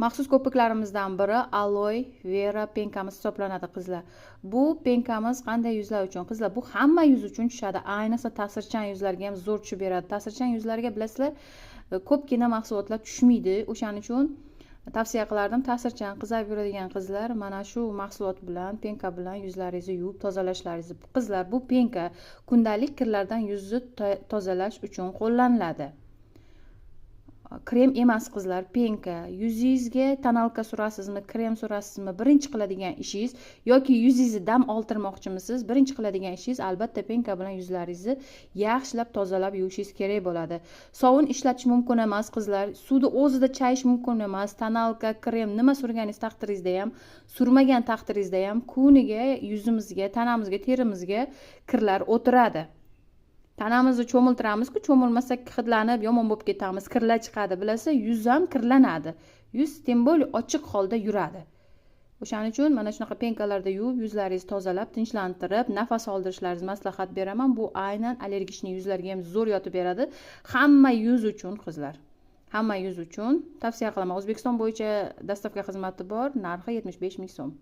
Maxsus ko'piklarimizdan biri aloe vera пенка miz hisoblanadi, qizlar. Bu пенка miz qanday yuzlar uchun, qizlar? Bu hamma yuz uchun tushadi, ayniqsa ta'sirchan yuzlarga ham zo'r tushib beradi. Ta'sirchan yuzlarga, bilasizlar, ko'pgina mahsulotlar tushmaydi. O'shaning uchun tavsiya qilardim, ta'sirchan, qizarib yuradigan qizlar mana shu mahsulot bilan, пенка bilan yuzlaringizni yuvib tozalashlaringizni. Qizlar, bu пенка kundalik kirlardan yuzni tozalash uchun qo'llaniladi. Krem emas, qizlar, пенка. Yuzingizga тоналка surasizmi, krem surasizmi, birinchi qiladigan ishingiz, yoki yuzingizni dam oltirmoqchimisiz, birinchi qiladigan ishingiz, albatta, пенка bilan yuzlaringizni yaxshilab tozalab yuvishingiz kerak bo'ladi. Sovun ishlatish mumkin emas, qizlar, suvni o'zida chayish mumkin emas. Тоналка, krem nima surganingiz taqdiringizda ham, surmagan taqdiringizda ham kuniga yuzimizga, tanamizga, terimizga kirlar o'tiradi. Tanamizni cho'miltiramizku, cho'milmasak hidlanib yomon bo'lib ketamiz, kirlar chiqadi, bilasiz. Yuz ham kirlanadi, yuz тем более ochiq holda yuradi. O'shaning uchun mana shunaqa пенка larda yuvib, yuzlaringizni tozalab, tinchlantirib, nafas oldirishlaringizni maslahat beraman. Bu aynan аллергичный yuzlarga ham zo'r yotib beradi. Hamma yuz uchun, qizlar, hamma yuz uchun tavsiya qilaman. O'zbekiston bo'yicha доставка xizmati bor, narxi 75 000 so'm.